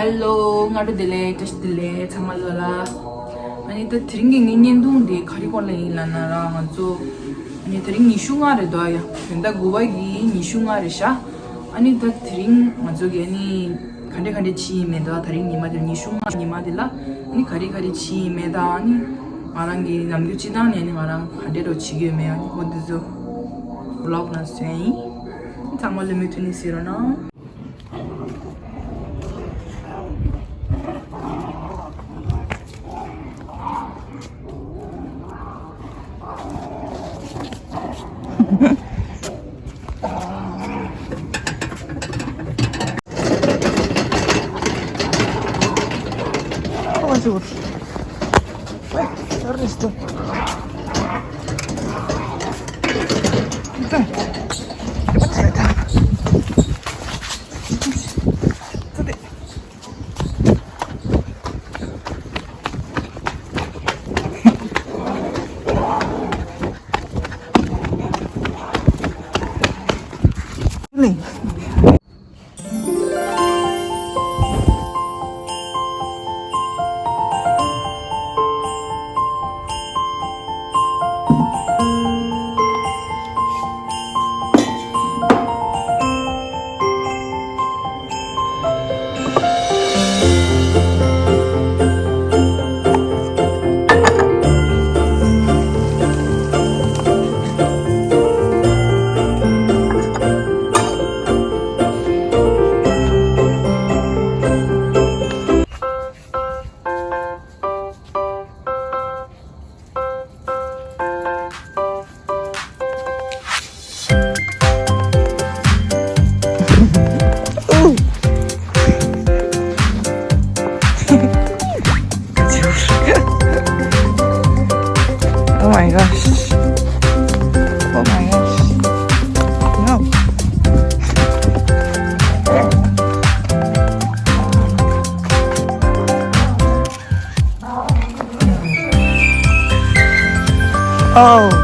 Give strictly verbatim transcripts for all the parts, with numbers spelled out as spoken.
ཧེ་ལོ། སྔ་དྲོ་བདེ་ལེགས། བཀྲ་ཤིས་བདེ་ལེགས། ཚང་མ་ལོ་ལ། ཨ་ནི་ད་དེ་རིང་གི་ངའི་བརྙན་ཐུང་འདི་ག་རེ་སྐོར་ལ་ཡིན་ལབ་ན་ར། ང་ཚོ་ཨ་ནི་དེ་རིང་ཉི་ཤུ་ལྔ་རེད་འདུག་ཡ། བོད་ཟླ་དགུ་པ་གི་ཉི་ཤུ་ལྔ་རེད་ཤག་ཨ་ནི་ད་དེ་རིང་ང་ཚོ་གི་ཨ་ནི་ག་འདྲ་ག་འདྲ་བྱེད་ཡིན་མེད་དང་། དེ་རིང་ཉི་མ་དེ་ཉི་ཤུ་ལྔ་ཉི་མ་དེ་ལ་ཨ་ནི་ག་རེ་ག་རེ་བྱེད་ཡིན་མེད་དང་། ཨ་ནི་ང་རང་གི་ནམ་རྒྱུན་སྤྱི་བཏང་ནས་ཨ་ནི་ང་རང་ག་འདྲ་འདྲ་བོ་བྱེད་ཀྱི་ཡོད་མེད། ཨ་ནི་འོ་འདི་ཚོ་བི་ལོག་ནང་བཟོས་ཡིན། ཚང་མ་ལ་མུ་མཐུད་ནས་གཟིགས་རོགས་གནང་། Oh my gosh. Oh my gosh. No. Oh.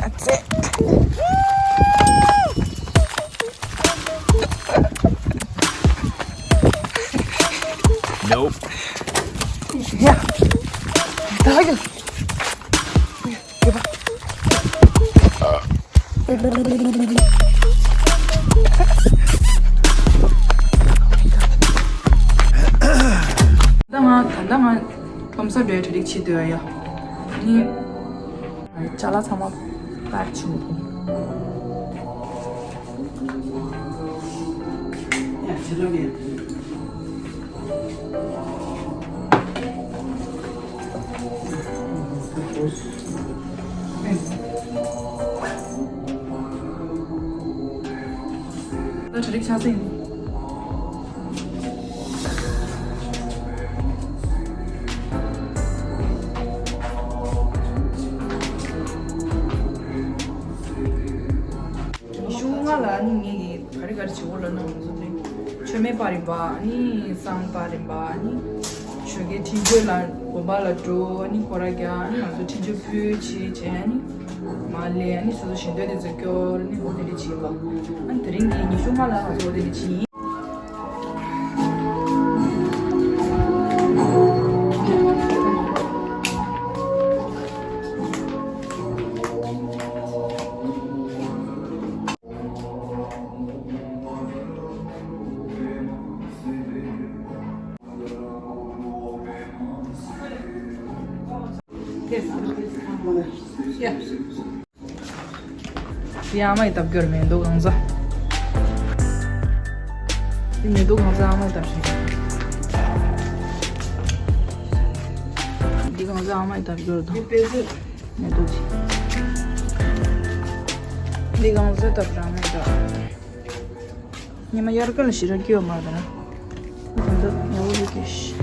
That's it. Nope. Yeah. Tiger. ད་ང་ད་ལྟ་ང་ལྷ་ས་འགྲོའི་གྲ་སྒྲིག་བྱེད་སྡོད་ཡ། ནི་ཅ་ལག་ཚང་མ་པེག་བྱུང་། ད་གྲ་སྒྲིག་ཆགས་ཟིན། ཉི་ཤུ་ལྔ་ལ་ནི་ངེད་ཀྱིས་ག་རེ་ག་རེ་བྱེད་དགོས་ལབ་ན། ང་ཚོ་ནི་མཆོད་མེ་སྤར་ཡིན་པ། ཨ་ནི་བསང་སྤར་ཡིན་པ། ཨ་ནི་ཞོགས་ཀའི་འཕྲིན་བཅོལ་ལ་དགོན་པ་ལ་འགྲོ། ཨ་ནི་སྐོར་ར་རྒྱག་ཨ་ནི་ང་ཚོ་འཕྲིན་བཅོལ་ཕུལ་བྱས་བྱས། ཨ་ནི་མར་སླེབས། ཨ་ནི་སོ་སོ་ཞལ་འདོན་དེ་ཚོ་སྐྱོར། ཨ་ནི་འོ་དེ་འདྲ་བྱེད་པ། ཨ་ནི་དེ་རིང་གི་ཉི་ཤུ་ལྔ་ལ་ང་ཚོ་འོ་དེ་འདྲ་བྱེད་ཡིན། དེ་ཨ་མ་ཡིས་བཏབ་རྒྱུ་རེད། མེ་ཏོག་གང་ཟ། དེ་མེ་ཏོག་གང་ཟ་ཨ་མ་ཡིས་བཏབ་ཤག་འདི་གང་ ཨ་མ་ཡི་ད་བར་དོ། ནེ་དོ་ཅི། འདི་གང་ཟེར་ད་བར་ཨ་མ་ཡི་ད། ཉི་མ་ཡར་ཀ་ལ་ཞི་ར་སྐྱོ་མ་ད་ན། ད་ཉ་བོ་རུ་ཀེ་ཤི།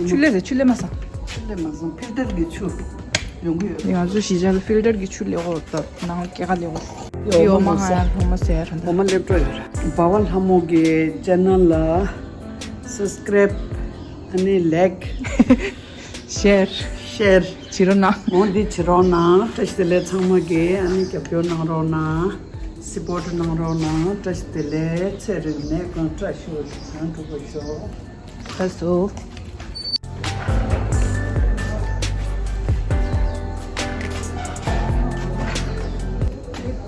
ཆུ་ལེ་ཟེར་ཆུ་ལེ་མ་ས། ཆུ་ལེ་མ་ས་ཕིལ་ཏར་གི་ཆུ་ཡོང་གི་ཡོད། ང་ཚོ་གཞིས་ཆགས་ལ་ཕིལ་ཏར་གི་ཆུ་ལེ་འོ་ད་ནང་སྐྱེ་ག་ལེ་འོ། ཡོ་མ་ཧ་ཡ་ལྷོ་མ་ཟེར་ཧ་ད། འོ་མ་ལེབ་ཀྲོ་ཡོད་ར། བ་བ་ལྷ་མོ་གི་ཅེ་ནལ་ལ་སབ་སི་ཀྲེབ་ཨ་ནི་ལེག་ཤེར། ཤེར། བྱེད་རོགས་གནང་། འོ་འདི་བྱེད་རོགས་གནང་། བཀྲ་ཤིས་བདེ་ལེགས་ཚང་མ་གིས་ཨ་ནི་རྒྱབ་སྐྱོར་གནང་རོགས་གནང་། སི་པོར་ཊི་གནང་རོགས་གནང་། བཀྲ་ཤིས་བདེ་ལེགས། ཚེ་རིང་ནད་དཀོན་བཀྲ་ཤིས་ཡང་འགྲུབ་པར་ཤོག་ལགས་སོ།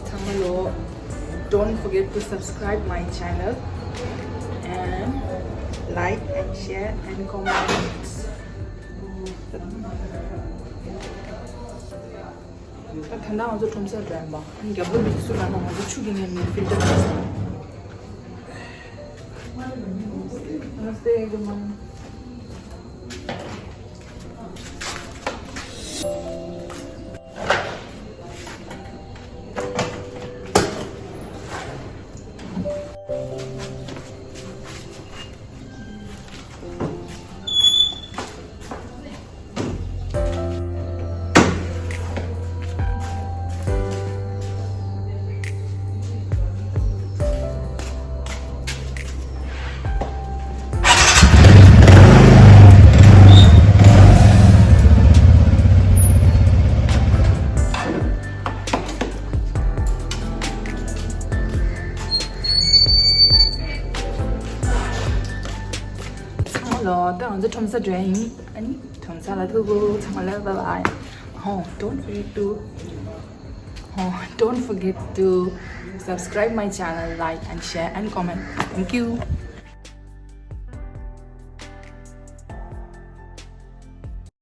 ཚང་མ་ལོ། Don't forget to subscribe my channel and like and share and comment. ད་ད་ལྟ་ང་ཚོ་ཁྲོམ་སར་འགྲོ་ཡིན་པ། རྒྱབ་ལོགས་མི་སུ་ལ་ན་ང་ཚོ་ཆུ་གི་ངའི་མི་ཕིལ་ཏར་བྱས་སོང་། Namaste, good morning. ཚང་མ་ལོ། ད་ང་ཚོ་ཁྲོམ་ས་འགྲོ་ཡ་ཡིན། ཨ་ནི་ཁྲོམ་ས་ལ་ཐུག་གོ། ཚང་མ་ལ་bye bye. Oh, don't forget to, oh, don't forget to subscribe my channel, like and share and comment. Thank you.